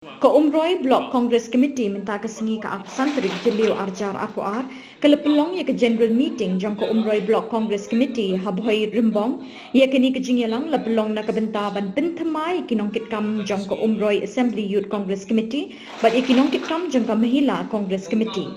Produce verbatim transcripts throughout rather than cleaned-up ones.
Ka Umroi Block Congress Committee mynta ka sngi ka arphew san tarik Jylliew arhajar arphew ar ka la pynlong ïa ka General Meeting jong ka Umroi Block Congress Committee ha Bhoi Rymbong. Ïa kane ka jingïalang la pynlong na ka bynta ban pynthymmai ïa ki nongkitkam jong ka Umroi Assembly Youth Congress Committee bad ïa ki nongkitkam jong ka Mahila Congress Committee.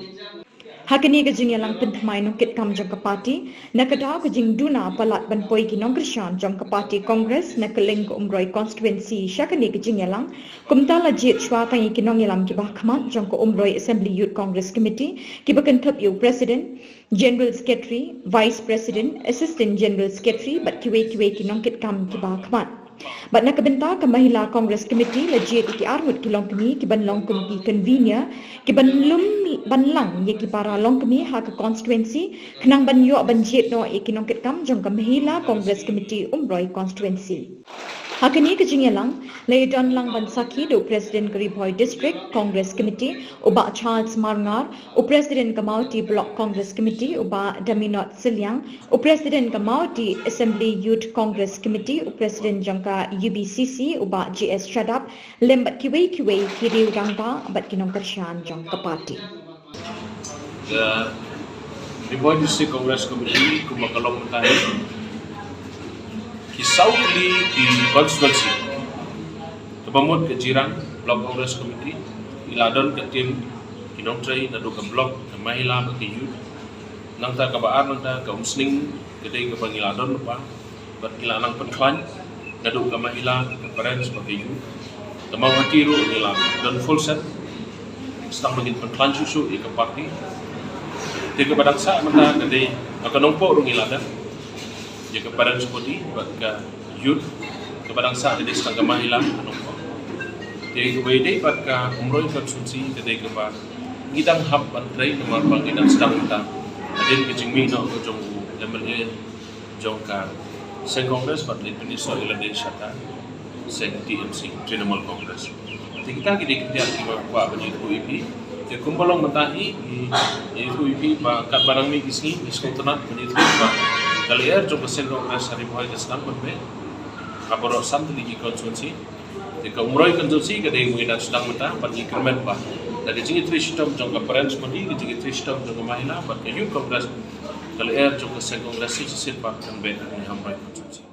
Ha kane ka jingïalang pynthymmai nongkitkam jong ka party, na ka daw ka jingduna palat ban poi ki nongkyrshan jong ka party Congress na kylleng ka Umroi constituency sha kane ka jingïalang, kumta la jied shuwa tang ïa ki nongïalam kiba ha khmat jong ka Umroi Assembly Youth Congress Committee, kiba kynthup ïa u President, General Secretary, Vice President, Assistant General Secretary bad kiwei kiwei ki nongkitkam kiba ha khmat. Bad na ka bynta ka Mahila Congress Committee la jied ïa ki arngut ki longkmie kiban long kum ki convener, kiban lum ban lang ïa ki para longkmie ha ka constituency, khnang ban ïoh ban jied noh ïa ki nongkitkam jong ka Mahila Congress Committee Umroi constituency. Ha kane ka jingïalang, la ïadon lang ban sakhi da u President ka Ri Bhoi District Congress Committee, u Bah Charles Marngar, u President ka Mawhati Block Congress Committee, u Bah Daminot Sylliang, u President ka Mawhati Assembly Youth Congress Committee, u President jong ka U B C C, u Bah G S Shadap, lem bad kiwei kiwei ki riew rangbah bad ki nongkyrshan jong ka party. Ka Ri Bhoi District Congress Committee kumba ka long mynta hi, ki saw tylli ki constituency, kaba mut ka Jirang Block Congress Committee, ngi la don ka team ki nongtrei naduh ka block, ka Mahila bad ka youth. Nangta kaba ar, nangta ka Umsning, ka dei kaba ngi la don lypa bad ngi la nang pynkhlaiñ naduh ka Mahila, ka Parents bad ka youth. Ka Mawhati ruh ngi la don full set, sdang ba ngin pynkhlaiñ shuh shuh ïa ka party. Te kaba dang sah mynta ka dei, ka Nongpoh ruh ngi la don ïa ka Parents body bad ka youth. Kaba dang sah ka dei sdang ka Mahila, ka Nongpoh. Te kaba ïadei bad ka Umroi constituency ka dei kaba ngi dang hap ban trei namar ba ngi dang sdang mynta hadien ka jingmih noh jong u M L A jong ka seng Congress bad leit pynïasoh ïa lade sha ka seng T M C, Trinamool Congress. Te kita ki dei ki ktien kiba kwah ban ïathuh ïa phi. Te kumba long mynta hi, ngi ïathuh ïa phi ba katba nang mih ki sngi, ngi sngewtynnat ban ïathuh ba ka lyer jong ka seng Congress ha Ri Bhoi ka sdang ban beh ha baroh san tylli ki constituency. Te ka Umroi constituency ka dei kaba ngi dang sdang mynta bad ngi kyrmen ba da ka jingïatrei shitom jong ka Parents body, ka jingïatrei shitom jong ka Mahila bad ka Youth Congress, ka lyer jong ka seng Congress shisien pat kan beh ha Umroi constituency.